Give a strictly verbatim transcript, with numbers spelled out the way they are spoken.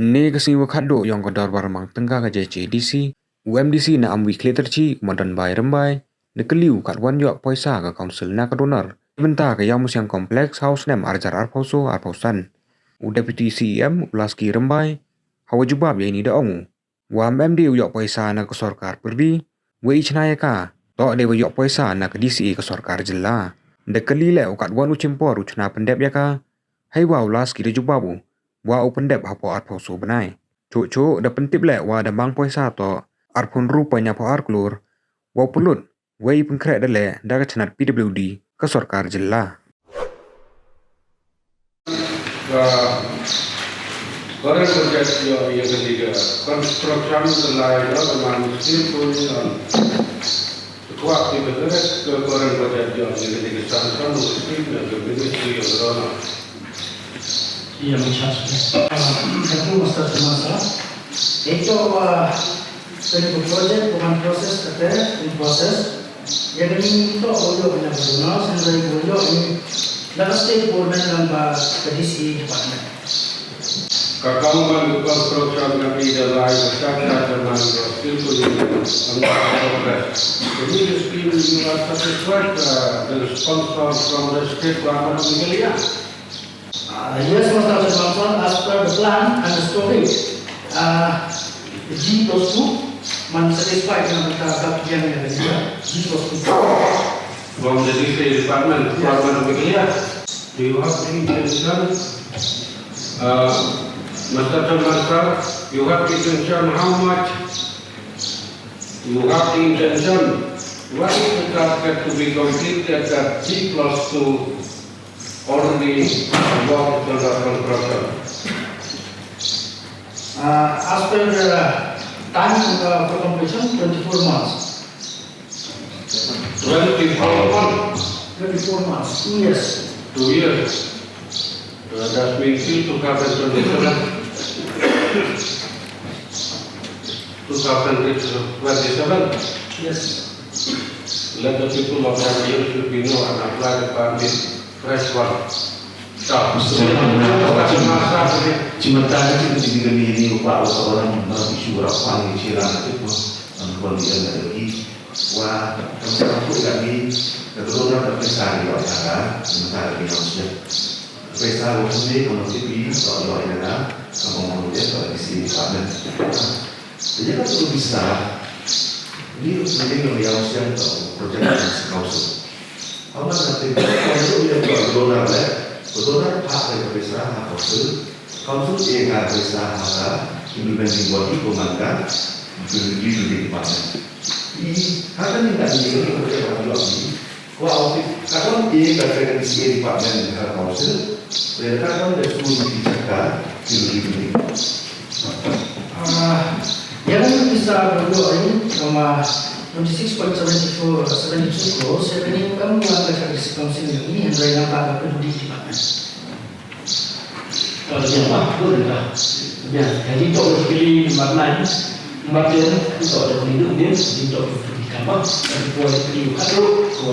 Ynne ka sngi wa khatduh yong ka dorbar mang tyngka ka J H A D C, u M D C na Amwi Khliehtyrshi, u Madanbai Rymbai, da kylli u katwan yoh poisa ka council na ka donor bynta ka Ïawmusiang Complex ha u snem ar hajar arphaw soo arphaw san. U Deputy C E M, u Laski Rymbai, hawa jubab ya ini da ong u, wa ym em de u yoh poisa na ka sorkar pyrdi, wei i chna ya ka, toh dei wa yoh poisa na ka D C A ka sorkar jylla. Da kylli leh u katwan u chimpor u chna pyndep ya ka, heiwa u Laski da jubab u, wa u pyndep hapoh arphaw soo bnai. Chooh chooh da pyntip leh wa da mang poisa toh arphaw ynru point ynñiawphaw ar klur, wa u pynlut, wei pynkhreh da leh da ka chnat P W D ka sorkar jylla. Ka current budget yoh ya ka dei ka construction ka lai yoh ka man steel pulling on. Kwah ki ka direct ka current budget yoh ya ka dei ka sanction of steel na ka Ministry of Rona. Iya, muchas gracias. Ah, thank you, Mister Sumasa. Ito, ah, kani ka project, ka man process, kate, in process. Ya kani ito, o yoh na ka donor, sendai o yoh ni, na ka state government lang ba ka D C A department. Ka government construction na ka ida lai ka chapter ka man ka steel pulling ang progress. Kani ka scheme you are satisfied, uh, the response from the state government of Meghalaya? Uh, yes, Mister Chairman, as per the plan and the story, uh, the G plus two, man satisfied na ka, ka, ka, G plus two. From the D C A department, yes. Department of Meghalaya. Do you have the intention, uh, Mister Chairman, sir, you have the intention how much, you have the intention, what is the target to be completed at G plus two? Already work is under construction. Uh, as per the time, uh, for completion, twenty-four months. Twenty-four months? Twenty-four months, two years. Two years. Uh, that means till two thousand twenty-seven. Two thousand twenty-seven? Yes. Let the people of that area should be know and apply the permit. Fresh one. Stop. Chimatani chini kani ni upa upa orang mara isu orang pan ni chira na tu pun. Ang kon dia na lagi. Wa, kami sa tu kami, kami tu na kami sa ni wa kara, kami sa ni wa kara. Pesa lo sendiri, kono tipi, so lo ina na, kamu mau dia, so di sini, Pak Men. Jadi, kan tu bisa, ini sendiri yang yang usia tu, projek yang sekausu. Kamu nanti, kalau dia buat donor, eh, donor, Pak, dari pesa, apa tu? Council e ka pesa ha ka implementing body ko man ka building department. I ha ka ni ka ni ko ka ni. Ko office ka ko e ka ka D C A department ha council. Re ka ko de su ni ka building. Ah, yang bisa berdoa ini sama twenty-six point seven four, seven two crores, saya kini kamu buat ka council ini, yang lain apa ka building department. Ka biang ba, ko da ka. Biang, ka di tok kali number nine, number ten, di tok da ni duk din, di tok kali ka ba, ka di ko kali ka tu, ko